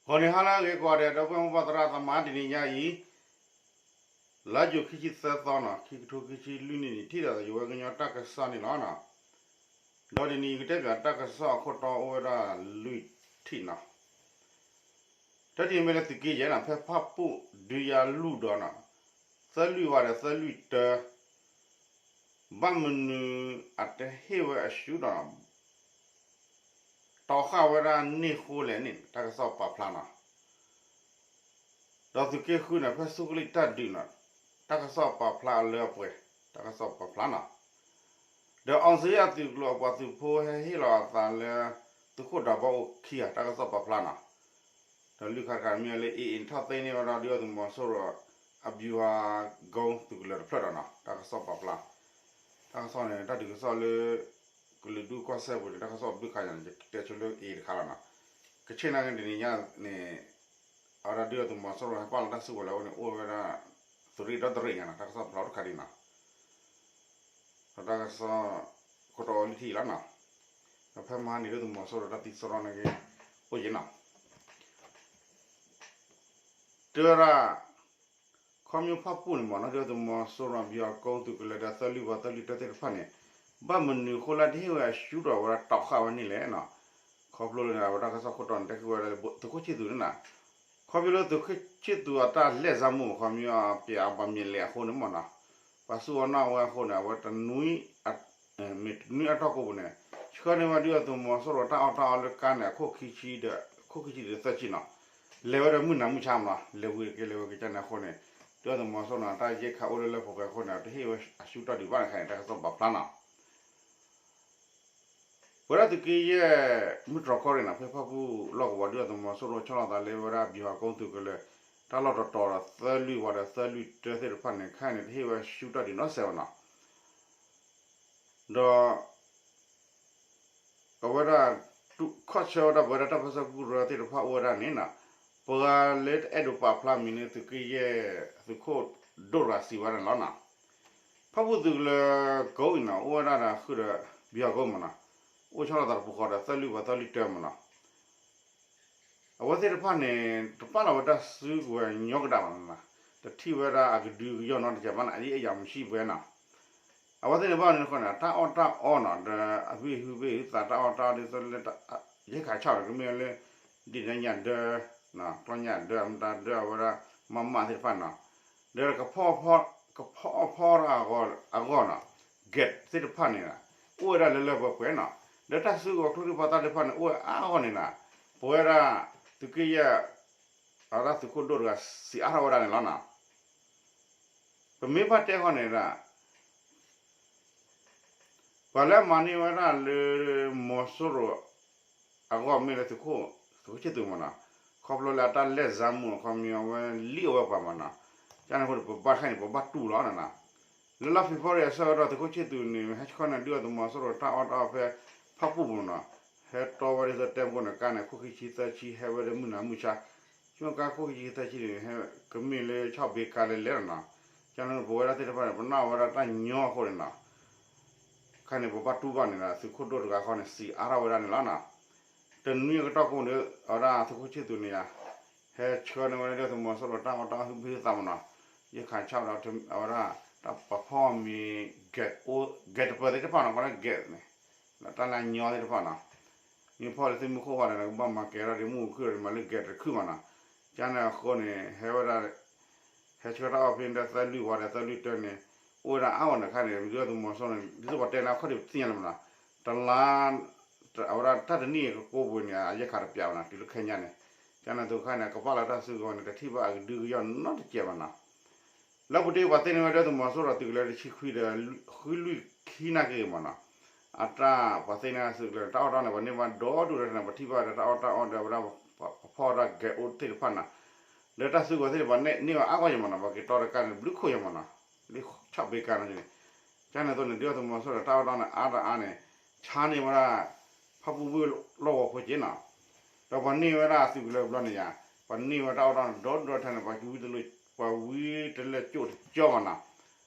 ဂီၤနံၤဟါလၢအဂ့ၤကိးဂၤဒဲး ဒီပုၢ်ဝဲၢ်မိၢ်ပၢ်သရၣ်သမါ တနံၤညါအံၤ လါယူၤခံဆံသၢသီနီၤ ခံကထိခံဆံလွံၢ်နံၣ်န့ၣ် ထံၣ်ဒီးယဝဲကညီတၢ်ကစီၣ်န့ၣ်လီၤနီၤ. ဒီးတနံၤအံၤကတဲဘၣ်တၢ်ကစီၣ်အခိၣ်တီအိၣ်ဝဲဒၣ်လွံၢ်ထံၣ်နီၤ. တထံၣ်မ့ၢ်လၢသုးက့ယဲၢ်နီၤ ဖဲဖၣ်ပူၣ်ဒုးယၤလူၢ်ဒီးနီၤ သၢလွံၢ်ဝးဒီးသၢလွံၢ်တၢ ဘၣ်မနုၤအတဟ့ၣ်ဝဲအရှုံးဒီး တီဃာ်ဝဲဒၣ်န့ၢ်ဃိလဲၣ်န့ၣ် တၢ်ကစီၣ်ပာ်ဖျါနီၤ. ဒီးသုးက့ဃုန့ၣ် ဖဲဆူကလံၢ်တၢ်ဒုးနီၤ တၢ်ကစီၣ်ပာ်ဖျါအလၢအပှဲၤ တၢ်ကစီၣ်ပာ်ဖျါနီၤ. ဒီးအောင်ဇေယျအသုးကျိၤအပှၤသုးဖိဟဲဟ့ၣ်လီၤအသးလၢ သုးခိၣ်ဒးဘီအိၣ်ခံဂၤ တၢ်ကစီၣ်ပာ်ဖျါနီၤ. ဒီးလွံၢ်ခါတခါမ့ၢ်လၢ AA ထီၣ်သ့န့ၢ်ဝဲဒီးဒုၣ်ဒါသုးမီၤစိရိၤ အဗျူဟာကုန်းသုးကလၢၤတဖျၢၣ်ဒီးနီၤ တၢ်ကစီၣ်ပာ်ဖျါ တၢ်ကစီၣ်န့ၣ် တၢ်ဒုးကစီၣ်လၢ ကလုာ်ဒူၣ်ကီၢ်စဲၣ်ပူၤန့ၣ် တၢ်ကစီၣ်ဘျုးခါယၤန့ၣ် ယတဲဆိလၢ AA တခါလီၤနီၤ. ကဆ့ၣ်နီၤန့ၣ်တနံၤညါန့ၣ် အဝဲဒၣ်ဒုၣ်ဒါသုးမီၤစိရိၤဟဲပာ်လီၤတၢ်စုကဝဲၤလၢအအိၣ်န့ၣ် အိၣ်ဝဲဒၣ် သုးရ့ၣ်ဒီတရ့ၣ်ညါနီၤ တၢ်ကစီၣ်ဖျါအိၣ်တခါဒ်နီၤ. ဒီးတၢ်ကစီၣ် ခိၣ်တီအိၣ်လွံၢ်ထံၣ်အံၤလီၤနီၤ. ဒီးဖဲမဟါန့ၣ် ဒုၣ်ဒါသုးမီၤစိရိၤတၢ်သံစရီန့ၣ်ဂ့ၤ အိၣ်က့ၤနီၤ. တဲဝဲဒၣ် ခီဖျိဖၣ်ပူၣ်န့ၣ်မ့ၢ်နီၤ ဒုၣ်ဒါသုးမီၤစိရိၤ ဗျူဟာကုန်းသုးကလၢၤဒီးသၢလွံၢ်ဝးသၢလွံၢ်တၢသ့ၣ်တဖၣ်န့ၣ် ဘၣ်မနုၤအဃိလၢတဟ့ၣ်ဝဲအရှုံးဒီးဝဲဒၣ်တီဃာ်ဝဲန့ၣ်လဲၣ်နီၤ. ခီဖျိလၢန့ၣ် အဝဲတၢ်ကစီၣ်ခိၣ်တီန့ၣ် တဲဃုာ်ဝဲဒၣ်သုးခိၣ်ဆံၣ်သူးန့ၣ်နီၤ. ခီဖျိလၢသုးခိၣ်ဆံၣ်သူးအတၢ်လဲၤစၢ်မူ ခီဖျိပျဲအဘၣ်မ့ၢ်လဲၣ်အဃိန့ၣ်မ့ၢ်နီၤ ပှၤစူၢ်အီၤနာ်ဝဲအဃိန့ၣ် အဝဲတနွံ မ့ၢ်တနွံအတီၢ်ကိးပူၤန့ၣ် ဆှၢန့ၢ်ဝဲဒုၣ်ဒါသုးမီၤစိရိၤတၢ်အီၣ်တၢ်အီလၢကါန့ၣ် အခိၣ်ခံဆံဒီး ခိၣ်ခံဆံဒီးသၢဆံနီၤ. လဲၤဝဲဒီးမုၢ်နၤမုၢ်ဆါမ့ၢ်နီၤ လဲၤဝံၤက့ၤလဲၤဝဲက့ၤကၠၢန့ၣ်အဃိန့ၣ် ဒုၣ်ဒါသုးမီၤစိရိၤန့ၣ် တၢ်ယဲၢ်ခါအိၣ်လၢလၢပှဲၤပှဲၤအဃိန့ၣ် တဟ့ၣ်ဝဲအရှုံးတီၢ်ဒံးဘၣ်န့ၣ်ခါန့ၣ် တၢ်ကစီၣ်ပာ်ဖျါနီၤ. ပဝဲဒၣ်သုးက့ယဲၢ် မုၢ်တြီၤကီၢ်ရ့ၣ်နီၤ ဖဲဖၣ်ပူၣ်လီၢ်ကဝီၤ ဒုၣ်ဒါသုးမီၤစိရိၤဆီလီၤသးလၢဝဲဒၣ် ဗျူဟာကုန်းသုးကလၢၤ တၢ်လီၢ်တတီၤဒီးသၢလွံၢ်ဝးဒီးသၢလွံၢ်တၢသ့ၣ်တဖၣ်န့ၣ် ခဲအံၤန့ၣ် တဟ့ၣ်ဝဲရှုံးတၢ်ဒံးနီတစဲးဘၣ်နီၤ. ဒီး အဝဲဒၣ် ခီၣ်ဆၢဝဲဒၣ်ပဝဲဒၣ်တၢ်ပၢဆှၢကရၢသ့ၣ်တဖၣ်အိၣ်ဝဲဒၣ်န့ၣ်နီၤ ပှၤလၢတအဲၣ်ဒိးပာ်ဖျါမံၤလၢသုးက့ယဲၢ် သုးခိၣ်ဒိၣ်တဂၤစံးဝဲဒၣ်န့ၣ်လီၤနီၤ. ဖၣ်ပူၣ်သုးကလၢၤကိးအံၤနီၤ အိၣ်ဝဲဒၣ်ဒီးဃုာ်ဒီး ဗျူဟာကုန်းမ့ၢ်နီၤ အိၣ်ဆီလီၤသးတပူၤဃီဒီးသၢလွံၢ်ဝးသၢလွံၢ်တၢမ့ၢ်နီၤ. အဝဲသ့ၣ်တဖၣ်န့ၣ် တပာ်လီၤဝဲတၢ်စုကဝဲၤညီကဒၣ်ဘၣ်နီၤ တထံၣ်ဝဲဒၣ်အကဒုကယီၢ်နီတစဲးဘၣ်နီၤ အယံာ်အယၤမုၢ်ဆံၣ်ပှဲၤနီၤ. အဝဲသ့ၣ်န့ၣ်ဘၣ်န့ၣ်ဃိန့ၣ် တၢ်အီၣ်တၢ်အီနီၤ ဒီးအဘ့ၣ်ဟုဘ့ၣ်ဟုသးတၢ်အီၣ်တၢ်အီဒ်သိးလၢ ယဲၢ်ခးဆၣ်ဒီးကမ့ၢ်လၢ ဒ်န့ၣ်ညၣ်ဒၢ ကျီၢ်ညၣ်ဒၢ အမတၤဒၢအဝဲဒၣ် မးမးသ့ၣ်တဖၣ်နီၤ ဒီး ကဖီအီၣ်ဖီအဂီၢ်နီၤ gate သ့ၣ်တဖၣ်န့ၣ် အိၣ်ဝဲဒၣ်လၢလၢပှဲၤပှဲၤနီၤ ဒီးတၢ်စုကဝဲၤကျိချံမျိာ်သၣ်သ့ၣ်တဖၣ်န့ၣ် အိၣ်ဝဲအါအါဂီၢ်န့ၣ်နီၤ ပဝဲဒၣ် သုးက့ယဲၢ် အဝဲဒၣ်သုးခိၣ်ဒိၣ်တဂၤစံးအါထီၣ်ဝဲဒၣ်န့ၣ်လီၤနီၤ. ပမ့ၢ်ဘၣ်တဲဃီန့ၣ်ဒၣ် ပှၤလၢအမၤန့ၢ်ဝဲဒၣ်လၢ မီၤစိရိၤ အဂီၢ်မ့ၢ်လၢသုးခိၣ် သုးခိၣ်ဆံၣ်သူးမ့ၢ်နီၤ ခီဖျိလၢအတၢ်လဲၤစၢ်မူအခီပညီဝဲလံၣ်အဝဲပှၤမ့ၢ်နီၤ ကန့ၣ်အဃိန့ၣ် ပဘၣ်ခဲန့ၣ် ပဘၣ်တူၢ်လီၤနီၤ လၢလါဖ့ၤဘြူၤအါရံၤအဆၢကတီၢ် သုးခိၣ်ဆံၣ်သူးန့ၣ် ဟဲဆှၢန့ၢ်ဒုၣ်ဒါသုးမီၤစိရိၤတၢ်အီၣ်တၢ်အီဖဲ ဖၣ်ပူၣ်ပူၤနီၤ ဟဲတီဝဲဒ်သိးတဲမကိၢ်န့ၣ် ကါန့ၣ် ခိၣ်ခံဆံသၢဆံ ဟဲဝဲဒၣ်မုၢ်နၤမုၢ်ဆါ ဆိကမိၣ်ကါခိၣ်ခံဆံသၢဆံန့ၣ် ဟဲကမ့ၢ်လၢဆီၣ်ဘ့ကါလဲၤလဲၤလီၤနီၤ ကန့ၣ်ပဝဲဒၣ်သ့ၣ်တဖၣ်န့ၣ် ပနာ်ဝဲဒၣ်တၢ်ညီအဃိန့ၣ်နီၤ ခဲန့ၣ် ပဘၣ်တူၢ်ဘၣ်န့ၣ်ဒီး သုးခိၣ်ဒိၣ်တဂၤဃီန့ၣ် စံးအါထီၣ်ဝဲဒၣ်န့ၣ်လီၤနီၤ တနွံအကတီၢ်ကိးန့ၣ် အဝဲဒၣ်သုးခိၣ်ဆံၣ်သူးန့ၣ်ယါ ဟဲဆှၢန့ၢ်ဝဲဒၣ်ဒုၣ်ဒါသုးမီၤစိရိၤတၢ်အီၣ်တၢ်အီဟုဘ့ၣ်ဟုသးမ့ၢ်နီၤ ယဲၢ်ခးဆၣ်ဒီး အဝဲဒၣ် တၢ်ပဖီၣ်မ့ၤ gate တပၢၤသ့ၣ်တဖၣ်နီၤ ကီးလၢ gate န့ၣ် ဒီးတၢ်လၢအညီသ့ၣ်တဖၣ်နီၤ မ့ၢ်ဖီၣ်လၢသ့ၣ်မုၢ်ခိၣ်ဃီဒီး နကဘၣ်မၤကဲၤထီၣ်ဒီးမုၢ်ခုၣ်ဒီးမၤလၢ gate တခုၣ်မ့ၢ်နီၤ ကန့ၣ်အဃိန့ၣ် ဟဲဝဲဒၣ် ဟဲဆှၢတၢ်အီၣ်ဖဲန့ၣ်ဒီးသၢလွံၢ်ဝးဒီးသၢလွံၢ်တၢန့ၣ် အိၣ်ဝဲဒၣ်အါဂီၢ်န့ၣ်ခါန့ၣ် ဒုၣ်ဒါသုးမီၤစိရိၤန့ၣ် ဒ်သိးပှၤတဲန့ၣ်အခီၣ်ထံးပသ့ၣ်ညါလၢမ့ၢ်နီၤ တလါ အဝဲဒၣ်တၢ်တနံၣ်အကကိးပူၤန့ၣ် အယဲၢ်ခးတပျးဘၣ်နီၤ တုၤလၢခဲညါန့ၣ် ကန့ၣ်အသိးခါန့ၣ် ကပာ်လီၤတၢ်စုကဝဲၤန့ၣ် တထံၣ်ဘၣ်အကဒုကယီၢ်နီတစဲးဘၣ်နီၤ လၢပူၤတ့ၢ်ပှၤသ့န့ၢ်ဝဲဒၣ်သုးမီၤစိရိၤသုးကလၢၤတဆံခွံဒီး ဃုလွံၢ်ခံနၣ်က့ၤမ့ၢ်နီၤ အတၢ်ပှၤသ့န့ၢ်သုးကလၢၤ တၢ်အီၣ်တၢ်အီန့ၣ် ပှၤန့ၢ်ဘၣ်ဒီဒူၣ်ဒီထၢန့ၣ် ပထံၣ်ဘၣ်ဒီးတၢ်အီၣ်တၢ်အီဒီးအဝဲဒၣ် ပဖီၣ်တၢ် gate အိၣ်သ့ၣ်တဖၣ်နီၤ လၢတၢ်စုကဝဲၤသ့ၣ်တဖၣ်န့ၢ်ဝဲအါဂီၢ်ယဲၢ်မ့ၢ်နီၤ ပှၤက့ၤတီတကါန့ၣ် ဘျုးခိၣ်ယဲၢ်မ့ၢ်နီၤ လၢဆီၣ်ဘ့ကါန့ၣ် ကန့ၣ်အသိးန့ၣ် ဒုၣ်ဒါသုးမီၤစိရိၤတၢ်အီၣ်တၢ်အီန့ၣ် အါတအါန့ၣ် ဆါန့ၢ်ဝဲဒၣ် ဖၣ်ပူၣ်ဘ့ၣ်လီၢ်ကဝီၤဖိက့နီၤ ဒီးပှၤန့ၢ်ဝဲဒၣ်သုးကလၢၤဘျီန့ၣ်ယါ ပှၤန့ၢ်ဝဲတၢ်အီၣ်တၢ်အီန့ၣ် ဒီဒူၣ်ဒီထၢန့ၣ် ပှၤဝံတလၢ ပှၤဝံတလၢ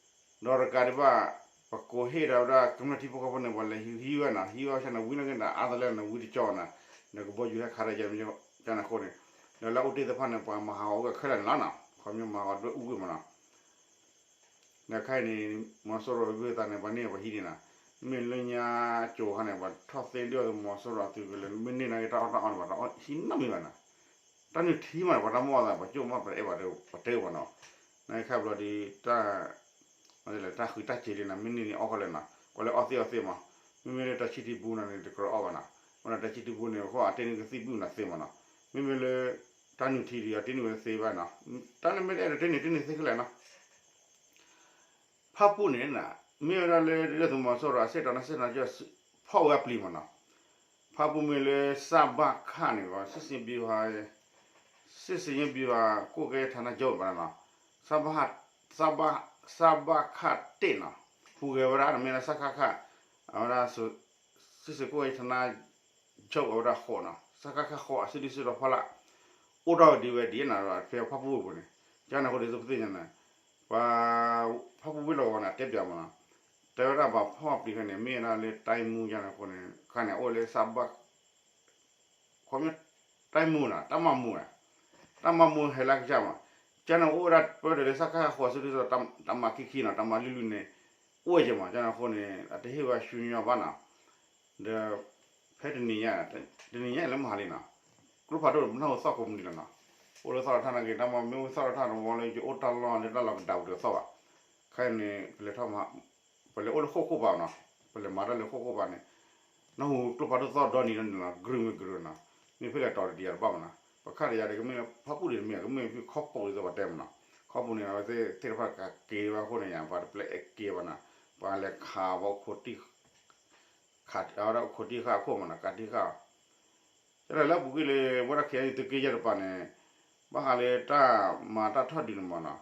ကၠိၣ်တကၠီဘၣ်နီၤ ဒီးတကးဒံးဘၣ် ပကိးဟ့ၣ်ဒီးဝဲဒၣ်ကမျၢၢ်ထံဖိကီၢ်ဖိန့ၣ် ပှၤလဲၤဟံးဝဲနီၤ ဟံးဝဲဆၣ်န့ၣ် ဝံန့ၣ်က့ၤဒီးအါတလၢန့ၣ် ဝံတကၠီဘၣ်နီၤ နကဘီယူၤဟဲခးဒီးယဲၢ်န့ၣ်အဃိန့ၣ် ဒီးလၢအအိၣ်တ့ၢ်သ့ၣ်တဖၣ်န့ၣ် ပှၤမၤဟးဂီၤဝဲခဲလၢာ်န့ၣ်လီၤနီၤ, ခီပညီမၤဟးဂီၤဒွဲၣ်အူကွံာ်မးနီၤ. ဒီးခဲအံၤန့ၣ် မီၤစိရိၤအဂ့ၢ်အသးန့ၣ် ပှၤန့ၢ်ပှၤဟံးန့ၣ်နီၤ, မ့ၢ်လၢညါကၠိၤခါန့ၣ် ပှၤထီၣ်သ့ဒုၣ်ဒါသုးမီၤစိရိၤအသုးကလၢၤ မ့ၢ်န့ၢ်နာ်က့တၢ်အီၣ်တၢ်အီန့ၣ် ပှၤတအီၣ်ဟံးနီတမံၤဘၣ်နီၤ. တၢ်နုၢ်ထံမးန့ၣ် ပှၤတၢ်မီၢ်သး ပှၤကၠိၣ်မး ပှၤတအဲၣ်ဘၣ်ဒီး ပှၤတဲဘၣ်နီၤ. နာ်က့ခါဘျီဒီး တၢ် တၢ်ဃုတၢ်စ့းလံနီၤ, မ့ၢ်န့ၢ်န့ၣ်အီၣ်ဃီလဲၣ်နီၤ, ပှၤလၢအီၣ်သ့ၣ်အီၣ်သ့ၣ်မး, မ့မ့ၢ်လၢတၢ်ဆံၣ်ထံပူၤန့ၣ် တကြၢးအီၣ်ဘၣ်နီၤ, မ့ၢ်ဒီးတၢ်ဆံၣ်ထံပူၤန့ၣ် အဃိအတဲန့ၢ်ကသံၣ်ဘုၣ်နီၤသ့မးနီၤ, မ့မ့ၢ်လၢ တၢ်နုၢ်ထံဒီး အတဲန့ၢ်ဝဲသ့ဘၣ်နီၤ, တၢ်န့ၣ်မ့ၢ်တအဲၣ်ဒိးတဲန့ၢ် တဲန့ၢ်သ့ခဲလၢာ်နီၤ. ဖၣ်ပူၣ်န့ၣ် မ့ၢ်ဝဲဒၣ်လၢဒုၣ်ဒါသုးမီၤစိရိၤအစ့ၣ်တီန့ၣ် စ့ၣ်တီကၠီ ဖီၣ်ဝဲအပျံၤမးနီၤ. ဖၣ်ပူၣ်မ့ၢ်လၢ စဘခ န့ၣ် စစ်ဆင်ရေးဗျူဟာ စစ်ဆင်ရေးဗျူဟာကွပ်ကဲဌာနချုပ် ဘၣ်နီၤ, စဘ စဘခ တ့ၢ်နီၤ, ဟူးဂဲၤဝဲဒၣ် မ့ၢ်လၢ စကခ အဝဲဒၣ် စစ်ဆင်ရေးကွပ်ကဲဌာနချုပ် အဝဲဒၣ်ဃိးနီၤ, စကခ ဃိး အစုဒုၣ်စုတီၤဖီလာ် အိၣ်ထီၣ်ဒံးဝဲဒ်နီၤ, ဖဲဖၣ်ပူၣ်ဝ့ၢ်ပူၤန့ၣ်, ကန့ၣ်အဃိဒီး သုပသ့ၣ်ညါန့ၣ် ပှၤ ဖၣ်ပူၣ်ဝ့ၢ်လီၤဝဲန့ၣ် တဲပၠးမးနီၤ, တဲဝဲဒၣ်ပှၤဖီၣ်ပျံၤဖဲန့ၣ် မ့ၢ်ဝဲဒၣ်လၢ တိုင်းမှူး ကန့ၣ်အဃိန့ၣ် ခါန့ၣ် အအိၣ်လၢ စဘ ခီပညီ တိုင်းမှူး နီၤ, တပ်မမှူး နီၤ, တပ်မမှူး ဟဲလၢကစၢ်မး, ကန့ၣ်အိၣ်ဝဲဒၣ်ပၢၢ်ဒီးလၢ စကခ ဃိး စုဒုၣ်စုတီၤ တပ်မခံခံနီၤ, တပ်မလွံၢ်လွံၢ်န့ၣ် အိၣ်ဝဲက့ၤမး, ကန့ၣ်အဃိန့ၣ် အတဟ့ၣ်ဝဲဆူညါဘၣ်နီၤ. ဒီး ဖဲတနံၤညါ တနံၤညါလၢမဟါလံနီၤ, ကျိဖးဒိၣ်တနၢ်ဟူသီၣ်ကိးမုၢ်နံၤလီၤနီၤ, အိၣ်လၢသီၣ်ထီၣ်ထၣ်နာ်က့ တၢ်မ့ၢ်အိၣ်သီၣ်ထီၣ်ထၣ်တဝီလၢ ယအိၣ်တၢ်လီၢ်လၢတၢ်လီၢ်ကဒါပူၤတသီၣ်ဘၣ်, ခဲအံၤန့ၣ် ပလဲၤထီၣ် ပလဲၤအိၣ်လၢဃိၣ်ခိၣ်ပၤနီၤ, ပလဲၤမၤတၢ်လၢဃိၣ်ခိၣ်ပၤန့ၣ်, နၢ်ဟူကျိဖးဒိၣ်သီၣ်ဒီနံၤဒီနံၤလီၤ, ကြုာ်မ့ၢ်ကြုာ်နီၤ, မ့ၢ်ဖဲလဲၣ်တီၤတဒံးယၤတဘၣ်မးနီၤ, ပခါတယၤဒီး ကမ့ၢ်လၢဖၣ်ပူၣ်ဒံးတမ့ၢ် ကမ့ၢ်ဖဲခီၣ်ပိာ်ဒ်သိးပှၤတဲမးနီၤ, ခီၣ်ပိာ်န့ၣ် အဝဲသ့ၣ်သ့ၣ်တဖၣ်ကက့ၤဝဲအဃိန့ၣ် ပှၤတပျဲအဲၣ်က့ၤဘၣ်နီၤ, ပှၤလဲၤခးဝဲအိၣ်ခိးတံၢ် ခးဝဲဒၣ်အိၣ်ခိးတံၢ်ဃာ်အခိၣ်မးနီၤ, ကးတံၢ်ဃာ်အီၤ, ကဲဒီးလၢအပူၤကွံာ်လၢ ဝဲဒၣ် ခ့ၣ်အဲၣ်ယူၣ် သုးက့ယဲၢ်တပၤန့ၣ်, ဘၣ်ဃးလၢတၢ်မၤတၢ်ထီၣ်ဒုးန့ၣ်မးနီၤ,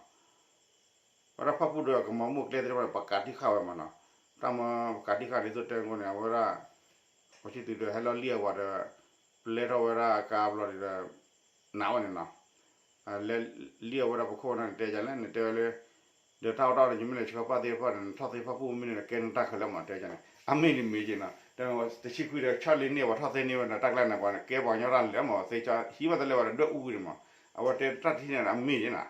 ဝဲဒၣ်ဖၣ်ပူၣ်ဒီးကမၤမိၢ်ကျဲသ့ၣ်တဖၣ်န့ၣ် ပှၤကးတံၢ်ဃာ်ဝဲမးနီၤ, တၢ်မၤပှၤကးတံၢ်ဃာ်ဒ်သိးတဲအဃိန့ၣ် အဝဲဒၣ် ပှၤဆံၣ်သုးဒီးဟဲလီၤလံၣ်အဝၤဒီး ပျဲထီၣ်ဝဲဒၣ်အကါဘျီဒီး နးဝဲန့ၣ်နီၤ, လဲၤလံၣ်အဝဲဒၣ်ပခိၣ်န့ၣ် တဲယၤလဲၣ်န့ၣ် တဲဝဲလၢ ဒီးတၢ်အိၣ်တၢ်အီၣ်ဒီး ယမ့ၢ်လဲၤဆှၢပၢ်သ့ၣ်တဖၣ်န့ၣ် နထီၣ်သ့ဖၣ်ပူၣ်မ့ၢ်န့ၣ် ကဲနတၢ်ခဲလၢာ်မး တဲယၤန့ၣ် အမ့ၢ်လံမ့ၢ်က့ၤနီၤ, တဆံခွံဒီး ဆီၣ်လ့န့ၢ်ဝဲထီၣ်သ့န့ၢ်ဝဲဒီး တၢ်ကျါန့ၣ် ပှၤကဲပှၤကညီတၢ်လဲၣ်မး သ့ၣ်ဆီဟံးဘၣ်တလၢာ်ဘၣ်ဒီး ဒွဲၣ်အူကွံာ်န့ၣ်မး, အဝဲတဲတၢ်ထံၣ်န့ၣ် အမ့ၢ်က့ၤနီၤ,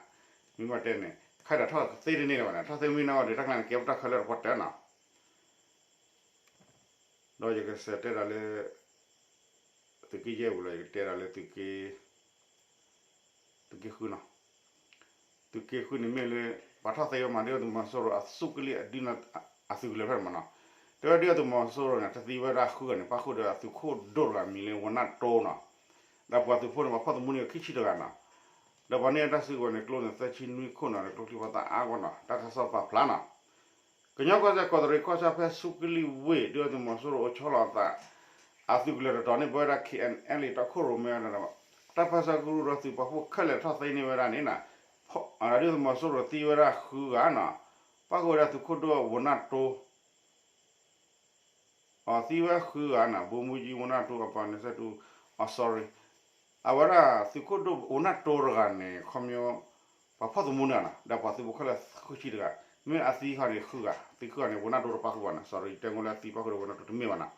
မ့ၢ်ဘၣ်တဲန့ၣ် ခဲဒီးထီၣ်သ့တန့ၢ်လၢၤဘၣ်န့ၣ် ထီၣ်သ့မ့ၢ်န့ၣ်ဝဲဒီး တၢ်ကျါန့ၣ် ကဲပတၢ်ခဲလၢာ်တပှၢ်တၢၢ်နီၤ ဒီးယကစးတဲဒၣ်လၢ သုးက့ယဲၢ်ပူၤလီၤ ယကတဲဒၣ်လၢ သုးက့ဃုနီၤ, သုးက့ဃုန့ၣ်မ့ၢ်လၢ ပှၤထီၣ်သ့ဝဲမး ဒုၣ်ဒါသုးမီၤစိရိၤအသုးကလၢၤအဒုၣ် အသုးကလၢၤဖဲန့ၣ်မးနီၤ, တဲဝဲဒုၣ်ဒါသုးမီၤစိရိၤန့ၣ် တသံဝဲဒၣ်ဃုဂၤန့ၣ် ပၣ်ဃုာ်ဒီးအသုးခိၣ်ဒိၣ်တဂၤမံၤလၢ ဝနၢ်တိနီၤ, ဒီးပှၤသုးဖိန့ၣ် ပှၤဖီၣ်သမူန့ၢ်ခံဆံတဂၤနီၤ, ဒီးပှၤန့ၢ်တၢ်စုကဝဲၤန့ၣ် ကျိန့ၣ်သၢဆံနွံခိၣ်နီၤ ဒီးကျိချံမျိာ်သၣ်အါဂီၢ်နီၤ တၢ်ကစီၣ်ပာ်ဖျါနီၤ ကညီကီၢ်စဲၣ် ကီးတရံးကီၢ်ဆၣ်ဖဲဆူကလံၣ်ဝ့ၢ် ဒုၣ်ဒါသုးမီၤစိရိၤအိၣ်ဆီလီၤအသး အသုးကလၢၤတတီၤန့ၣ် ပဝဲဒၣ် ခ့ၣ်အဲၣ်ယူၣ် အဲလ်အ့ တီခိၣ်ရိၣ်မဲဒီး တၢ်ပၢဆှၢကရူၢ်ဒီးသုးပာ်ဖှိၣ်ခဲလၢာ်ထီၣ်သ့န့ၢ်ဝဲဒၣ်န့ၣ်နီၤ, ဒုၣ်ဒါသုးမီၤစိရိၤသံဝဲဒၣ်ဃုဂၤနီၤ, ပၣ်ဃုာ်ဝဲဒၣ်သုးခိၣ်ဒိၣ်ဝနၢ်တိ အသံဝဲဃုဂၤနီၤ, ဗိုလ်မှူးကြီး ဝနၢ်တိ အပှၤန့ၣ်စဲးတူ အ sorry အဝဲဒၣ်သုးခိၣ်ဒိၣ်ဝနၢ်တိတဂၤန့ၣ် ခီပညီ ပှၤဖီၣ်သမူန့ၢ်နီၤ, ဒီးပှၤသုးဖိခဲလၢာ်ဃုဆံတဂၤ, မ့ၢ်အသံခီန့ၣ်ဃုဂၤ, သံဃုဂၤန့ၣ် ဝနၢ်တိတပၣ်ဃုာ်ဘၣ်နီၤ, sorry တဲငိလၢအသံပၣ်ဃုာ်ဒီးဝနၢ်တိတမ့ၢ်ဘၣ်နီၤ,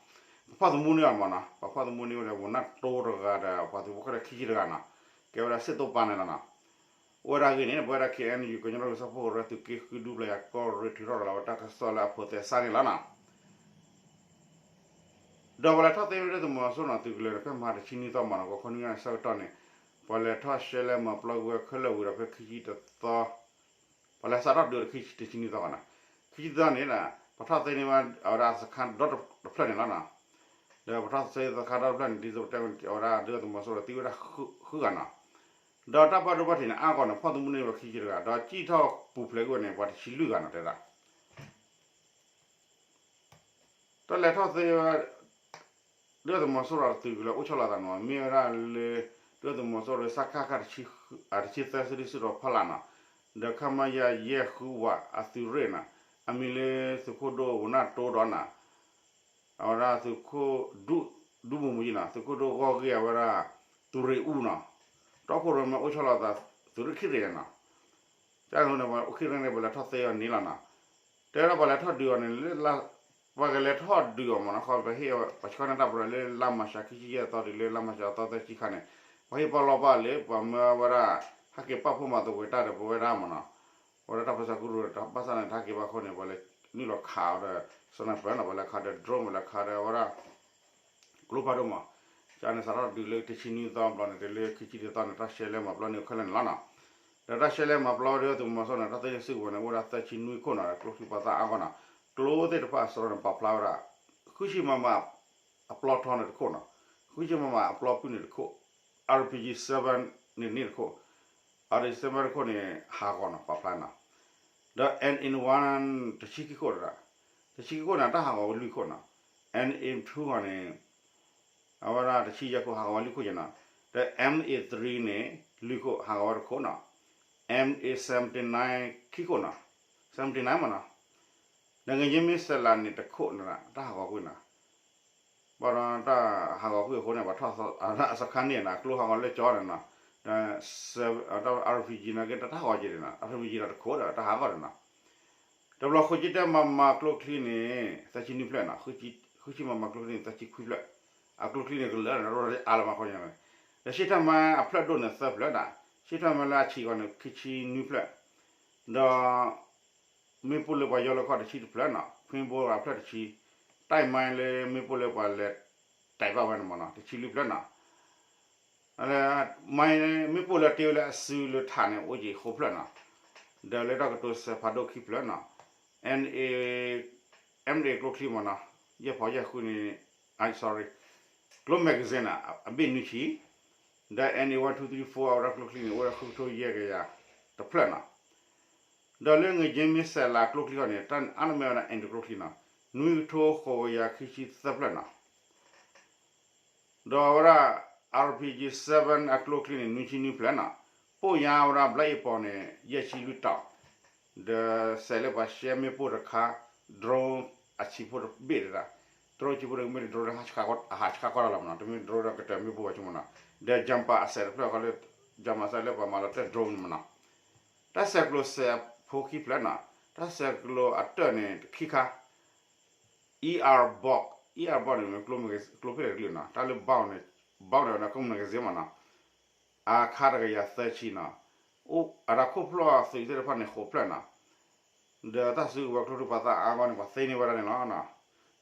ပှၤဖီၣ်သမူန့ၢ်အီၤမးနီၤ, ပှၤဖီၣ်သမူန့ၢ်ဝဲဒီးဝနၢ်တိတဂၤဒီး ပှၤသုးဖိခဲလၢာ်ခံဆံတဂၤနီၤ, ကဲဝဲဒၣ်စစ်သုံ့ပန်းန့ၣ်လီၤနီၤ. အိၣ်ဝဲဒၣ်အဂ့ၢ်န့ၣ် ပဝဲဒၣ် ခ့ၣ်အဲၣ်ယူၣ် ကညီဒီကလုာ်စၢဖှိၣ်ကရၢသုးက့ဃုဒူပျဲယၤကီၢ်ရ့ၣ်ထုးထီၣ်ရၤလီၤဝဲတၢ်ကစီၣ်လၢအဖိးသဲစးန့ၣ်လီၤနီၤ. ဒီးပှၤလဲၤထီၣ်သ့ဝဲဒၣ်သုးမီၤစိရိၤန့ၣ် သုးကလၢၤန့ၣ် ဖဲမဟါတဆံနွံသီမးနီၤ, ဂီၤခီနွံနၣ်ရံၣ်ဆၢကတီၢ်န့ၣ် ပှၤလဲၤထီၣ်ရှဲလဲမၤပျီကွံာ်ဝဲခဲလၢာ်ဝံၤဒီး ဖဲခံဆံတသီ ပှၤလဲၤစးထီၣ်ဒုးဒီးခံဆံတဆံနွံသီနီၤ, ခံဆံတသီန့ၣ် ပှၤထီၣ်သ့န့ၢ်ဝဲအဝဲဒၣ်စခန်းဒီတဖျၢၣ်န့ၣ်လီၤနီၤ. ဒီးပှၤထီၣ်သ့စခန်းဒီတဖျၢၣ်န့ၣ် ဒ်သိးပတဲအဝဲဒၣ်ဒုၣ်ဒါသုးမီၤစိရိၤသံဝဲဒၣ်ဃုဂၤနီၤ. ဒီးတၢ်ဘၣ်ဒိဘၣ်ထံးန့ၣ် အါဂီၢ်န့ၣ် ဖီၣ်သမူန့ၢ်ဝဲခံဆံတဂၤ, ဒီးစံၣ်ထီၣ်ပူၤဖျဲးကွံာ်ဝဲန့ၣ် ပှၤတဆံလွံၢ်ဂၤနီၤ တဲဒၣ် တၢ်လဲၤထီၣ်သ့ဝဲ ဒုၣ်ဒါသုးမီၤစိရိၤအသုးကလၢၤအိၣ်ဆီလီၤသးန့ၣ် မ့ၢ်ဝဲဒၣ်လၢ ဒုၣ်ဒါသုးမီၤစိရိၤ စကခ တဆံသၢ စုဒုၣ်စုတီၤဖီလာ်နီၤ, ဒီး ခမရ ယဲၢ်ဃုဝး အသုးရ့ၣ်နီၤ, အမံၤလၢသုးခိၣ်ဒိၣ်ဝနၢ်တိဒီးနီၤ, အဝဲဒၣ်သုးခိၣ် ဒူမူမူယံနီၤ, သုးခိၣ်ဒိၣ်ဂီၢ်ဂ့ၢ်အဝဲဒၣ် သုးရ့ၣ်အူနီၤ, တီခိၣ်ရိၣ်မဲအိၣ်ဆီလီၤသး သုးရ့ၣ်ခံရ့ၣ်န့ၣ်နီၤ, တၢ်န့ၣ် အိၣ်ခံရ့ၣ်န့ၣ် ပှၤလဲၤထီၣ်သ့အီၤန့ၣ်လီၤနီၤ. တဲဝဲဒၣ်ပှၤလဲၤထီၣ်ဒုးအီၤန့ၣ် ပှၤကလဲၤထီၣ်ဒုးအီၤမးနီၤ, ခီပဟ့ၣ်ပှၤဆှၢန့ၢ်တၢ်ပရၢလၢလါမၤရှးခံဆံယဲၢ်သီတုၤလၢလါမၤရှးသီသၢဆံခါန့ၣ်, ပှၤဟ့ၣ်ပှၤလီၢ်ဘၣ်လၢ ပှၤမၢဝဲဒၣ် ဟဲက့ၤပာ်ဖှိၣ်မၤသကိးတၢ်ဒီးပဝဲဒၣ်မ့ၢ်နီၤ, ပဝဲဒၣ်တၢ်ပၢဆှၢကရူၢ် ဘၣ်ဆၣ်န့ၣ် တဟဲက့ၤဘၣ်အဃိန့ၣ် ပှၤလဲၤနုာ်လီၤခးအီၤဒီး sniper နီၤ, ပှၤလဲၤခးဒီး drone ပှၤလဲၤခးဒီးဝဲဒၣ် ကျိဖးဒိၣ်မး, ကန့ၣ်စးထီၣ်တုၤလၢတဆံနွံသီဘျီန့ၣ် တုၤလၢခံဆံတသီန့ၣ် တၢ်ရှဲလဲမၤပျီန့ၢ်ခဲလၢာ်န့ၣ်လီၤနီၤ. ဒီးတၢ်ရှဲလဲမၤပျီဝဲဒၣ် သုးမီၤစိရိၤန့ၣ် တၢ်သ့ၣ်ညါစုကဝဲၤန့ၣ် အိၣ်ဝဲဒၣ်သၢဆံနွံခိၣ်နီၤ, ကျိချံပှၤသၣ်အါဂီၢ်နီၤ, ကျိသ့ၣ်တဖၣ်စရီန့ၣ် ပာ်ဖျါဝဲဒၣ် ဃုဆံ မမ အပျီထီန့ၣ်တခိၣ်နီၤ, ဃုဆံ မမ အပျီပုၢ်န့ၣ်တခိၣ်, RPG seven န့ၣ်န့ၣ်တခိၣ်, RPG seven တခိၣ်န့ၣ် ဟးဂီၤနီၤ ပာ်ဖျါနီၤ, ဒီး N A one တဆံခံခိၣ်တဒၣ်, တဆံခံခိၣ်န့ၣ် တၢ်ဟးဂီၤဝဲလွံၢ်ခိၣ်နီၤ, N A two ဂီၤန့ၣ် အဝဲဒၣ်တဆံယဲၢ်ခိၣ် ဟးဂီၤဝဲလွံၢ်ခိၣ်ယဲနီၤ, ဒီး M A three န့ၣ် လွံၢ်ခိၣ် ဟးဂီၤဝဲတခိၣ်နီၤ, M A seventy nine ခံခိၣ်နီၤ, seventy nine မ့ၢ်နီၤ, ဒီး ငရဲမင်းစဲးလးန့ၣ်တခိၣ်နီၤ တၢ်ဟးဂီၤကွံာ်နီၤ, ဘၣ်ဒီးတၢ်ဟးဂီၤကွံာ်အဃိန့ၣ် ပှၤထီၣ်အစခါန့ၣ်နီၤ ကျိဟးဂီၤလၢကၠီန့ၣ်နီၤ, ဒီး RPG နီၤ ကဲတၢ်ဟးဂီၤက့ၤန့ၣ်နီၤ, RPG ဒီးတခိၣ်ဒီးတၢ်ဟးဂီၤန့ၣ်နီၤ, တဘျီဃုဆံတၢ မမ ကျိချံန့ၣ် သၢဆံနွံဖျၢၣ်နီၤ, ဃုဆံ မမ ကျိချံန့ၣ် သၢဆံခွံဖျၢၣ်, အကျိချံန့ၣ်ကလၢာ်န့ၣ် ရိၣ်အါလီၤမးဃီညါန့ၣ်, ဒီး ရှ့ထၢၣ်မါ အဖျၢၣ်ဒိၣ်န့ၣ်သၢဖျၢၣ်နီၤ, ရှ့ထၢၣ်မါလၢအဆံးဂီၤန့ၣ် ခံဆံနွံဖျၢၣ်, ဒီး မ့ၣ်ပိၢ်လၢပှၤယီၢ်လၢခီၣ်တဆံတဖျၢၣ်နီၤ, ခွ့ဘိအဖျၢၣ်တဆံ, တၢ်မါလၢမ့ၣ်ပိၢ်လၢပှၤလဲၤတဲာ်ဘၣ်ဝဲန့ၣ်မ့ၢ်နီၤ တဆံလွံၢ်ဖျၢၣ်နီၤ, မ့ၣ်ပိၢ်လၢတ့ဝဲလၢအစုလၢထးန့ၣ် အိၣ်က့ၤဃိးဖျၢၣ်နီၤ, ဒီးလၢတၢ်ကတိၤစဲးဖးဒိၣ်ခံဖျၢၣ်နီၤ, NA, MA ကျိချံမ့ၢ်နီၤ, ယဲၢ်ဖီယဲၢ်ဃုန့ၣ်, sorry, ကျိ magazine နီၤ အဘ့ၣ်နွံဆံ, ဒီး NA one two three four အဝဲဒၣ်ကျိချံန့ၣ် အိၣ်ဝဲဒၣ်ဃုကထိယဲၢ်ကယၤတဖျၢၣ်နီၤ, ဒီးလၢ ငရဲမင်းစဲးလး ကျိချံအဂီၢ်န့ၣ် တၢ်အါန့ၢ်မ့ၢ်ဝဲဒၣ် အ့ၣ် ကျိချံနီၤ, နွံကထိဃိးကယၤခံဆံသၢဖျၢၣ်နီၤ, ဒီးအဝဲဒၣ် RPG seven အကျိချံန့ၣ် နွံဆံနွံဖျၢၣ်နီၤ, ပိၢ်ယါဝဲဒၣ် ဘျါအ့ပီၤန့ၣ် ယဲၢ်ဆံလွံၢ်တီၤ, ဒီးစဲးလၢပှၤရှဲမ့ၣ်ပိၢ်တခါ, drone အဆံးဖိတဘ့ၣ်တဒၣ်, drone အဆံးဖိတမ့ၢ် drone အဟးဆှးကီးတၢ်လီၤမ့ၢ်နီၤ, တမ့ၢ် drone ဒီးကတၢၢ်မ့ၣ်ပိၢ်ဝဲဆိမ့ၢ်နီၤ, ဒီး jammer အစဲးတဖျၢၣ်ဃီလၢ jammer စဲးလၢပှၤမၤလီၤတဲာ် drone န့ၣ်မ့ၢ်နီၤ, တၢ်ဆဲးကျိးစဲးဖိခံဖျၢၣ်နီၤ, တၢ်ဆဲးကျိးအတၢၢ်န့ၣ်ခံခါ ER box, ER box န့ၣ် ကျိဖဲလဲၣ်တကလုာ်နီၤ, တၢ်လၢ box န့ၣ်, box န့ၣ် ကမနကစ့ မ့ၢ်နီၤ, အခါတကယၤသၢဆံနီၤ, အတၢ်ခိၣ်ဖျီၣ်သုးသ့ၣ်တဖၣ်န့ၣ် ဃိးဖျၢၣ်နီၤ, ဒီးတၢ်စုကဝဲၤကျိချံပှၤသၣ်အါဂီၢ်န့ၣ် ပှၤသ့န့ၢ်ဝဲဒၣ်န့ၣ်လီၤနီၤ,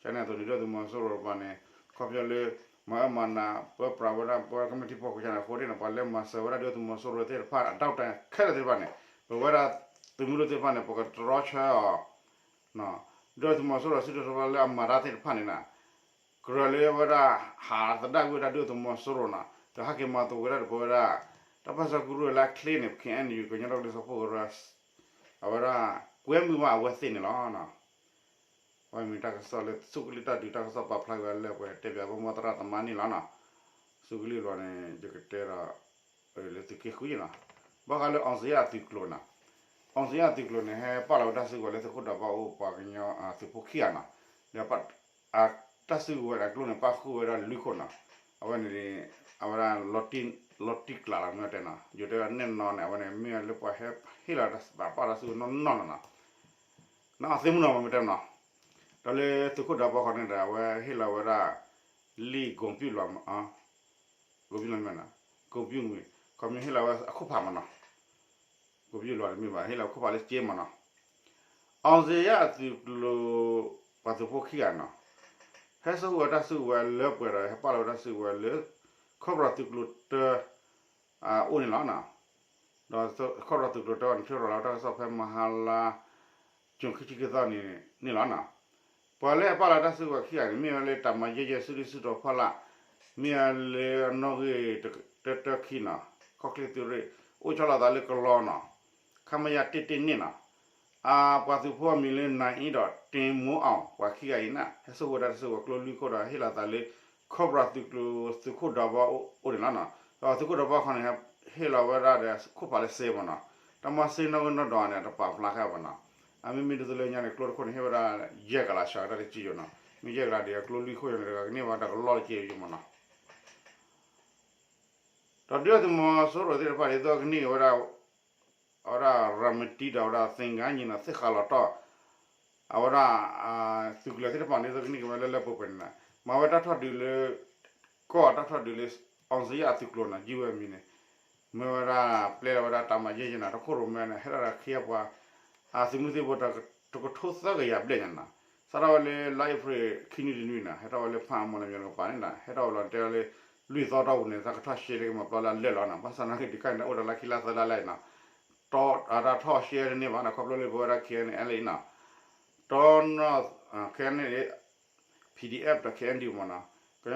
ကန့ၣ်အသိးန့ၣ် ဒုၣ်ဒါသုးမီၤစိရိၤတဖၣ်န့ၣ် ခီဖျိလၢ မၤအၢမၤနး ပၢပြးဝဲဒၣ် ပဝဲကမံးတံာ်ဖီခိၣ်ကန့ၣ်အဃိန့ၣ် ပှၤလဲၤမၤစၢၤဝဲဒၣ်ဒုၣ်ဒါသုးမီၤစိရိၤသ့ၣ်တဖၣ် အဒိၣ်တၢ်ခဲလၢာ်သ့ၣ်တဖၣ်န့ၣ် ပဝဲဒၣ်သုးမုၢ်ဒိၣ်သ့ၣ်တဖၣ်န့ၣ် ပကတြီဆၢအီၤ ဒုၣ်ဒါသုးမီၤစိရိၤစုတၢ်ထီၣ်လၢအမၤတၢ်သ့ၣ်တဖၣ်န့ၣ်နီၤ, ကြၢးလၢဝဲဒၣ်ဟးသဒၣ်ကွံာ်ဝဲဒၣ်ဒုၣ်ဒါသုးမီၤစိရိၤနီၤ, ဒီးဟဲက့ၤမၤသကိးဝဲဒၣ်ဒီးပဝဲဒၣ် တၢ်ပၢဆှၢကရူၢ်လၢအချ့န့ၣ် ပ KNU ကညီဒီကလုာ်စၢဖှိၣ်ကရၢ အဝဲဒၣ် ကွဲမုာ်ဘၣ်အဝဲသ့ၣ်န့ၣ်လီၤ. အဝဲမ့ၢ်တၢ်ကစီၣ်လၢသုးကလံၢ်တၢ်ဒုးတၢ်ကစီၣ်ပာ်ဖျါက့ၤဝဲလၢပှဲၤတဲပၠးဘၣ်မိၢ်သရၣ်သမါန့ၣ်လီၤနီၤ. သုးကလံၢ်ဘျီန့ၣ် ယကတဲဒီး လၢသုးက့ဃုနီၤ, ဘၣ်ဃးလၢ အောင်ဇေယျ အသုးကျိၤနီၤ, အောင်ဇေယျ အသုးကျိၤန့ၣ် ဟဲပာ်လီၤဝဲတၢ်စုကဝဲၤလၢသုးခိၣ်ဒးဘီအိၣ်ပှၤကညီသုးဖိခံဂၤနီၤ, ဒီး တၢ်စုကဝဲၤအကျိၤန့ၣ် ပၣ်ဃုာ်ဝဲဒၣ်လွံၢ်ခိၣ်နီၤ, အဝဲန့ၣ် အဝဲဒၣ် လီၤတံၢ်ကျးလီၤမ့ၢ်တဲနီၤ, ယိၤတဲဝဲဒၣ်နဲၣ်နီၤန့ၣ် အဝဲန့ၣ် မ့ၢ်လၢပှၤဟဲဟ့ၣ်လီၤတၢ်ပာ်တၢ်စုကဝဲၤနီၢ်နီၢ်လီၤနီၤ, နအီသ့ၣ်မုၢ်နီၤမ့ၢ်တဲနီၤ, ဒီးလၢသုးခိၣ်ဒးဘီခီန့ၣ်ဒီး အဝဲဟ့ၣ်လီၤဝဲဒၣ် လံာ်ကိးပူၣ်လွၤ ကိးပူၣ်လွၤမ့ၢ်နီၤ, ကိးပူၣ်မ့ၢ် ခီမ့ၢ်ဟ့ၣ်လီၤဝဲအခိၣ်ဖးမ့ၢ်နီၤ, ကိးပူၣ်လွၤတမ့ၢ်ဘၣ် ဟ့ၣ်လီၤအခိၣ်ဖးလၢစ့မ့ၢ်နီၤ, အောင်ဇေယျ အသုးကျိၤ ပှၤသုးဖိခံဂၤနီၤ, ဟဲစိာ်ဃုာ်ဝဲတၢ်စုကဝဲၤလၢပှဲၤဒီး ဟဲပာ်လီၤဝဲတၢ်စုကဝဲၤလၢ ခီဖျိသုးကျိၤတၢ အအိၣ်န့ၣ်လီၤ. ဒီးခီဖျိသုးကျိၤတၢန့ၣ် ထုးထီၣ်လီၤဝဲတၢ်ကစီၣ်ဖဲမဟါလါ ကၠိၣ်ခံဆံခံသီန့ၣ်န့ၣ်လီၤ. ပှၤလၢအပာ်လီၤတၢ်စုကဝဲၤခံဂၤန့ၣ် မ့ၢ်ဝဲလၢတၢ်မၤယဲၢ်ယဲၢ်စုဒုၣ်စုတီၤဖီလာ်, မ့ၢ်ဝဲလၢအနီၣ်ဂံၢ်တၢတၢခံနီၤ, ခီၣ်ချ့သုးရ့ၣ် အိၣ်ဆီလီၤသးလၢကလီနီၤ, ခမရ တစ်တစ်နှစ်နီၤ, အပှၤသုးဖိအမံၤလၢ နၢ်အ့ဒီး တင်မိုးအောင် ပှၤခံဂၤအံၤန့ၣ် ဟဲစိာ်ဃုာ်ဝဲတၢ်စုကဝဲၤကျိလွံၢ်ခိၣ်ဒီး ဟ့ၣ်လီၤသးလၢ ခီဖျိသုးကျိၤ သုးခိၣ်ဒးဘီအိၣ်န့ၣ်လီၤ. ဒီးသုးခိၣ်ဒးဘီခီန့ၣ် ဟ့ၣ်လီၤဝဲဒၣ်ဒီးခိၣ်ဖးလၢစ့မ့ၢ်နီၤ, တၢ်မၤစ့နီၣ်ဂံၢ်နီၣ်ဒွးန့ၣ် တပာ်ဖျါခဲအံၤဘၣ်နီၤ, အမ့မ့ၢ်ဒ်သိးလၢညါန့ၣ် ကျိတခိၣ်န့ၣ် ဟ့ၣ်ဝဲဒၣ်ယဲၢ်ကလး စှၤကတၢၢ်တကံယိာ်နီၤ, မ့ၢ်ယဲၢ်ကလးဒ်အကျိလွံၢ်ခိၣ်ယိာ်န့ၣ် တဂၤကန့ၢ်ဘၣ်တၢ်ကလီၢ်တကံယိာ်မ့ၢ်နီၤ. ဒီးဒုၣ်ဒါသုးမီၤစိရိၤသ့ၣ်တဖၣ်န့ၣ် ဒ်သိးကန့ၢ်က့ၤဝဲဒၣ် အဝဲဒၣ် ရၤမတံ ဒီးအဝဲဒၣ် သင်္ဃန်းညီ နီၤ သ့ၣ်ဃးလီၤတီၢ် အဝဲဒၣ် သုးကလၢၤသ့ၣ်တဖၣ်န့ၣ် ဒ်သိးကန့ၢ်က့ၤဝဲလၢလၢပှဲၤပှဲၤန့ၣ်နီၤ, မၤဝဲတၢ်ထီၣ်ဒုးလၢ ကီၢ်တၢ်ထီၣ်ဒုးလၢ အောင်ဇေယျအသုးကျိၤနီၤ ယုၢ်ဝဲမံၤန့ၣ် မ့ၢ်ဝဲဒၣ် ပျဲလီၤဝဲဒၣ်တၢ်မၤယဲၢ်ယဲၢ်နီၤ တခိၣ်ရိၣ်မဲန့ၣ် ဟဲထီၣ်ဒီးခံအပှၤ အသုးမုၢ်သံၣ်ဘိ တကထိသၢကယၤဘျဲၣ်ညါနီၤ စးထီၣ်ဝဲလၢ လါအ့ဖြ့ၣ်ခံနွံတနွံနီၤ ဟဲထီၣ်ဝဲလၢဖၣ်အမီၣ်လၢ မီၣ်ကပၤန့ၣ်နီၤ ဟဲထီၣ်ဝဲလီၤတဲလၢ လွံၢ်သီတီၢ်ပူၤန့ၣ် သးကထီၣ်ရှဲလၢကမၤပျီလၢအလၢာ်လီၤနီၤ ဘၣ်ဆၣ်သနာ်က့ ဒုးကါန့ၣ် အိၣ်ဒီးလါခံလါသၢလါလၢ်အံၤနီၤ တီ အတၢ်ထီၣ်ရှဲတန့ၢ်ဘၣ်နီၤ ခီဖျိလၢပဝဲဒၣ် K N L နီၤ တီနီၣ် K N L PDF ဒီး K N D မ့ၢ်နီၤ ကည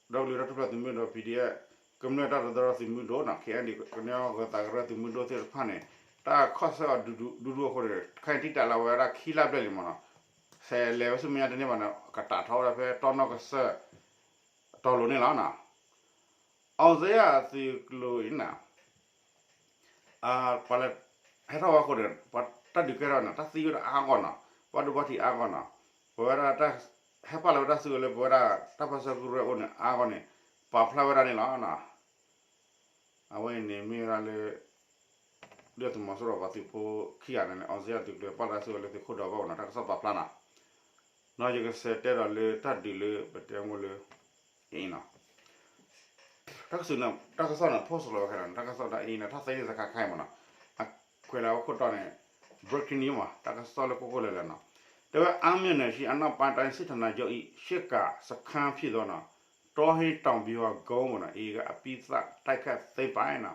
ီဒီကလုာ်တၢ်ထူၣ်ဖျဲးသုးမုၢ်ဒိၣ် PDF ကမျၢၢ်တၢ်တသဒၢသုးမုၢ်ဒိၣ်နီၤ K N D ကညီဂၢၤသးကရၢသုးမုၢ်ဒိၣ်သ့ၣ်တဖၣ်န့ၣ် တၢ်ခီၣ်ဆၢအီၤဒူဒူဒူဒူအဃိန့ၣ် ခဲအံၤတံာ်တာ်လီၤဝဲဒၣ်ခံလါဘျဲၣ်လံမ့ၢ်နီၤ ဆဲးလဲၤဝဲဆူမဲာ်ညါတန့ၢ်ဘၣ်နီၤ ကတၢ်ထီၣ်ဝဲဒၣ်ဖဲတီနီၣ်ကစၢၢ် တီၤလိၤန့ၣ်လီၤနီၤ အောင်ဇေယျအသုးကျိၤအံၤနီၤ ပှၤလၢ ဟဲထီၣ်ဝဲအဃိန့ၣ် ပှၤတၢ်ဒုးကဲထီၣ်နီၤ တၢ်သံဝဲဒၣ်အါဂီၢ်နီၤ ပှၤဒိဘၣ်ထံးအါဂီၢ်နီၤ ပဝဲဒၣ် ဟဲပာ်လီၤဝဲတၢ်စုကဝဲၤလၢပဝဲဒၣ် တၢ်ပၢဆှၢကရူၢ်အအိၣ်န့ၣ်အါဂီၢ်န့ၣ် ပာ်ဖျါဝဲဒၣ်န့ၣ်လီၤနီၤ အဝဲအံၤန့ၣ်မ့ၢ်ဝဲဒၣ်လၢ ဒုၣ်ဒါသုးမီၤစိရိၤပှၤသုးဖိခံဂၤန့ၣ် အောင်ဇေယျအသုးကျိၤ ပာ်လီၤတၢ်စုကဝဲၤလၢသုးခိၣ်ဒီဘၣ်အိၣ်နီၤ တၢ်ကစီၣ်ပာ်ဖျါနီၤ ဒီးယကဆဲးတဲဒီးလၢတၢ်ဒုးလၢပတဲမိၢ်လၢ အံၤနီၤ တၢ်ကစီၣ်န့ၣ် တၢ်ကစီၣ်န့ၣ် post လီၤဝဲခဲလၢာ်နီၤ တၢ်ကစီၣ်ဒ်အံၤန့ၣ် ထီၣ်သ့န့ၢ်စခါခါအံၤမ့ၢ်နီၤ အခွဲးလၢအဝဲခိၣ်တီန့ၣ် breaking news မ့ၢ် တ၁ၣ်ကစီၣ်လၢကိၢ်ကိၢ်လၢၤလၢၤနီၤ တဲဝဲ အမ်းမြို့နယ်ရှိ အနောက်ပိုင်းတိုင်းစစ်ဌာနချုပ်၏ ရှစ်ကးစခန်းဖြစ်သောနီၤ တောဟိန်းတောင်ဗျူဟာကုန်းမ့ၢ်နီၤ AA က အပြီးသတ်တိုက်ခိုက်သိမ်းပိုက်နီၤ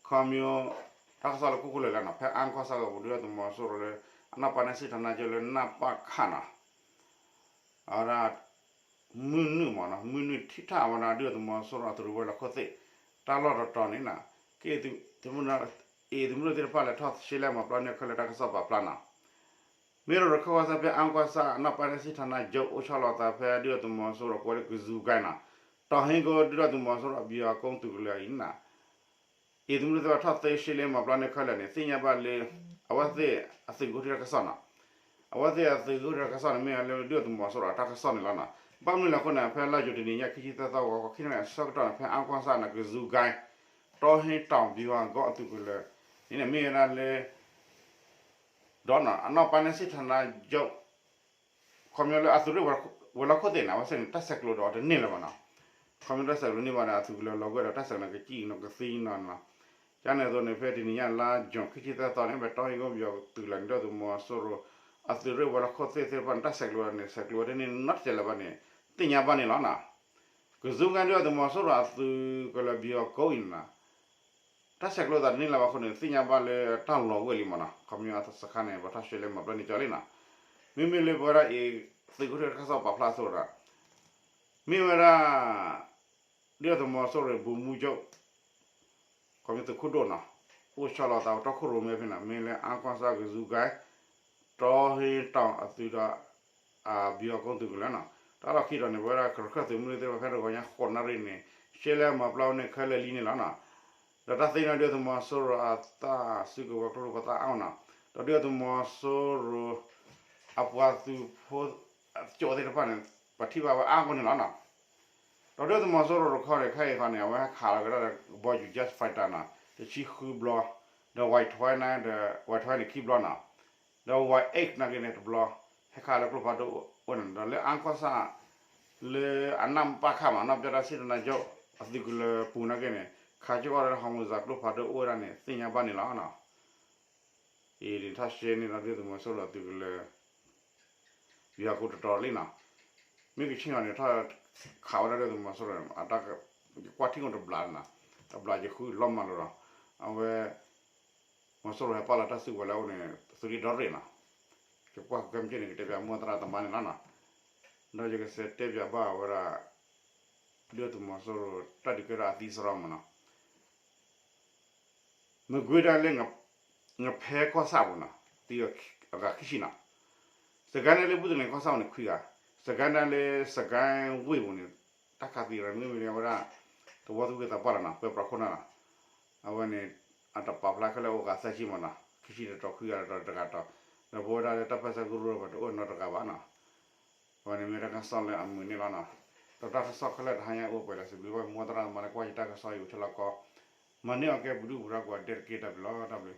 ခီမ့ၢ် တၢ်ကစီၣ်လၢကိၢ်ကိၢ်လၢၤလၢၤနီၤ ဖဲအမ်းကီၢ်ဆၣ်ဂီၤပူၤ ဒုၣ်ဒါသုးမီၤစိရိၤလၢ အနောက်ပိုင်းတိုင်းစစ်ဌာနချုပ်လၢ နပခနီၤ အဝဲဒၣ် မုၢ်နုာ်မ့ၢ်နီၤ မုၢ်နုာ်ထံၣ်ထၣ်ဝဲဒၣ် ဒုၣ်ဒါသုးမီၤစိရိၤအသုးရ့ၣ်ဝဲၤလီၢ်ခိၣ်သ့ၣ် တၢ်လီၢ်တတီၤန့ၣ်နီၤ က သုးမုၢ်ဒိၣ်သ့ၣ်တဖၣ်လဲၤထီၣ်ရှဲလဲမၤပျီန့ၢ်ခဲလၢာ် တၢ်ကစီၣ်ပာ်ဖျါနီၤ မ့ၢ်ရခၢၣ်ဝါစၢ်ဖဲအမ်းကီၢ်ဆၣ် အနောက်ပိုင်းတိုင်းစစ်ဌာနချုပ် အိၣ်ဆီလီၤသးဖဲဒုၣ်ဒါသုးမီၤစိရိၤကိးဝဲလၢကဇူးကိုင်းနီၤ တောဟိန်းကုန်းဒုၣ်ဒါသုးမီၤစိရိၤအဗျူဟာကုန်းသုးကလၢၤအံၤနီၤ အံၤသုးမုၢ်ဒိၣ်သ့ၣ်တဖၣ်ထီၣ်သ့ရှဲလဲမၤပျီန့ၢ်ခဲလၢာ်န့ၣ် သ့ၣ်ညါဘၣ်လၢ အဝဲသ့ၣ်အသုးကီၢ်ထံတၢ်ကစီၣ်နီၤ အဝဲသ့ၣ်အသုးကီၢ်ထံတၢ်ကစီၣ်န့ၣ် မ့ၢ်လၢဒုၣ်ဒါသုးမီၤစိရိၤအတၢ်ကစီၣ်န့ၣ်လီၤနီၤ ဘၣ်မနုၤလဲၣ်အဃိန့ၣ် ဖဲလါယူၤတနံၤညါခံဆံသၢသီဂီၤခီခံနၣ်ရံၣ်အဆၢကတီၢ်န့ၣ် ဖဲအမ်းကီၢ်ဆၣ်န့ၣ် ကဇူးကိုင်း တောဟိန်းတောင်ဗျူဟာကုန်းအသုးကလၢၤ န့ၣ်မ့ၢ်ဝဲဒၣ်လၢ ဒီးနီၤ အနောက်ပိုင်းတိုင်းစစ်ဌာနချုပ် ခီပညီလၢအသုးရ့ၣ်ဝဲၤလီၢ်ခိၣ်သ့ၣ်န့ၣ် အဝဲသ့ၣ်န့ၣ် တၢ်ဆဲးကျိးဒီးအီၤတန့ၢ်လၢၤဘၣ်နီၤ ခီပညီတၢ်ဆဲးကျိးန့ၢ်ဘၣ်ဒီး အသုးကလၢၤလီၤဝဲဒီး တၢ်ဆဲးကျိးန့ၣ် ကစံၣ်နီၤကသံနီၤနီၤ ကန့ၣ်အသိးန့ၣ် ဖဲတနံၤညါလါယူၤခံဆံသၢသီန့ၣ် ဖဲတောဟိန်းကုန်းဗျူဟာကုန်းသုးကလၢၤန့ၣ် ဒုၣ်ဒါသုးမီၤစိရိၤ အသုးရ့ၣ်ဝဲၤလီၢ်ခိၣ်သ့ၣ်သ့ၣ်တဖၣ်န့ၣ် တၢ်ဆဲးကျိးန့ၣ် ဆဲးကျိးဝဲတန့ၢ်နီတစဲးလၢၤဘၣ်န့ၣ် သ့ၣ်ညါဘၣ်န့ၣ်လီၤနီၤ ကဇူးကိုင်းဒုၣ်ဒါသုးမီၤစိရိၤအသုးကလၢၤဗျူဟာကုန်းအံၤန့ၣ်နီၤ တၢ်ဆဲးကျိးသးတန့ၢ်လၢၤဘၣ်အဃိန့ၣ် သ့ၣ်ညါဘၣ်လၢတၢ်လီၤဝဲလံမ့ၢ်နီၤ ခီပညီအစခါန့ၣ် ပှၤထီၣ်ရှဲလဲမၤပျီန့ၢ်ကၠီလံနီၤ မ့မ့ၢ်လၢပဝဲဒၣ်အံၤ သုးကီၢ်ထံတၢ်ကစီၣ်ပာ်ဖျါအသိးဒီး မ့ၢ်ဝဲဒၣ် ဒုၣ်ဒါသုးမီၤစိရိၤ ဗိုလ်မှူးချုပ် ခီပညီသုးခိၣ်ဒိၣ်နီၤ အိၣ်ဆီလီၤသးဝဲတီခိၣ်ရိၣ်မဲဖဲန့ၣ် မ့ၢ်လၢအမ်းကီၢ်ဆၣ်ကဇူးကိုင်း တောဟိန်းတောင်အသုးဒီး ဗျူဟာကုန်းသုးကလၢၤနီၤ တၢ်လီၢ်ခံတီၤန့ၣ် ပဝဲဒၣ်ကရၢခၢၣ်သုးမုၢ်ဒိၣ်သ့ၣ်တဖၣ်ဖဲတဂီၤညါဃိးနၣ်ရံၣ်န့ၣ် ရှဲလဲမၤပျီန့ၢ်ခဲလၢာ်လံန့ၣ်လီၤနီၤ ဒီးတၢ်သ့ၣ်နီၣ်ဒုၣ်ဒါသုးမီၤစိရိၤအသးစုကဝဲၤကျိဖးဒိၣ်ပသးအါမ့ၢ်နီၤ ဒီးဒုၣ်ဒါသုးမီၤစိရိၤ အပှၤသုးဖိ ကၠိသ့ၣ်တဖၣ်န့ၣ် ပထံၣ်ဘၣ်ဝဲအါဂီၢ်န့ၣ်လီၤနီၤ ဒီးဒုၣ်ဒါသုးမီၤစိရိၤတခီန့ၣ် ခဲအံၤခီန့ၣ် အဝဲဟဲခးလီၤက့ၤဒၣ်ဒီး bomber jet fighter နီၤ တဆံဃုဘျီ ဒီး Y twelve န့ၣ် ဒီး Y twelve န့ၣ်ခံဘျီနီၤ ဒီး Y eight နာ်က့န့ၣ်တဘျီ ဟဲခးလၢကျိဖးဒိၣ်အိၣ်န့ၣ် ဒီးလၢအမ်းကီၢ်ဆၣ် လၢအနၢ်ပၢၢ်ခါမး နီၢ်ပျီတၢ်စံၣ်တနါကၠိ အသုးကလၢၤပူၤနာ်က့န့ၣ် ခးကၠိကီၢ်ဒီး ဟီၣ်မူၤစၢ်ကျိဖးဒိၣ်အိၣ်ဝဲဒၣ်န့ၣ် သ့ၣ်ညါဘၣ်န့ၣ်လီၤနီၤ အံၤန့ၣ်ထီၣ်ရှဲန့ၢ်ဒီးဒုၣ်ဒါသုးမီၤစိရိၤအသုးကလၢၤ ဗျူဟာကုန်းတတီၤလံနီၤ မ့ၢ်ကဆ့ၣ်နီၤန့ၣ် ထီၣ်ခးဝဲဒၣ်ဒုၣ်ဒါသုးမီၤစိရိၤန့ၣ် အတၢ်ကွၢ်ထံၣ်အိၣ်တဘျးနီၤ တဘျးယဃုလီၤမးလီၤဒီး အဝဲ မီၤစိရိၤဟဲပာ်လီၤတၢ်စုကဝဲၤလၢအအိၣ်န့ၣ် သုးရ့ၣ်ဒီရ့ၣ်နီၤ ယကွၢ်ကဲမ့ၢ်က့န့ၣ် ကတဲပၠးမိၢ်သရၣ်သမါန့ၣ်လီၤနီၤ ဒီးယကစဲးတဲပၠးဘၣ်ဝဲဒၣ် ဒုၣ်ဒါသုးမီၤစိရိၤ တၢ်ဒုးကဲထီၣ်အသံစရီမးနီၤ မကွေးတိုင်းလၢ ငဖဲကီၢ်ဆၣ်ပူၤနီၤ သံအဂၤခံဆံနီၤ စစ်ကိုင်းတိုင်းလၢ ဘုတလင်ကီၢ်ဆၣ်ပူၤန့ၣ် ခွံဂၤ စစ်ကိုင်းတိုင်းလၢ စစ်ကိုင်းဝ့ၢ်ပူၤန့ၣ် တၢ်ခးသံရၤမ့ၢ်ဝံၤန့ၣ် အဝဲဒၣ် သဝီသူၣ်က့သးပှၢ်လီၤနီၤ ပၢပြးခိၣ်နၢ်လီၤ အဝဲန့ၣ် အတပာ်ဖျါခဲလၢာ်အိၣ်ဂၤသၢဆံမးနီၤ ခံဆံတတီၤ ခွံဂၤတတီၤ တဂၤတတီၤ ဒီးပဝဲဒၣ်လၢတၢ်ပၢဆှၢကရူၢ်ပှၤတအိၣ်နီတဂၤဘၣ်နီၤ အဝဲန့ၣ်မ့ၢ်တၢ်ကစီၣ်လၢအမုာ်န့ၣ်လီၤနီၤ ဒီးတၢ်ကစီၣ်ခဲလၢာ်တဟါညါအိၣ်ပှဲၤဒီးစံးဘျုးဘၣ်မိၢ်သရၣ်သမါလၢကွၢ်ယတၢ်ကစီၣ်အံၤအိၣ်ထဲလီၤကီ မၤန့ၢ်အီၤကဲပဒုၣ်ပဒါကိးဂၤဒဲးတက့ၢ် တၢ်ဘျုးလီၤ တၢ်ဘျုး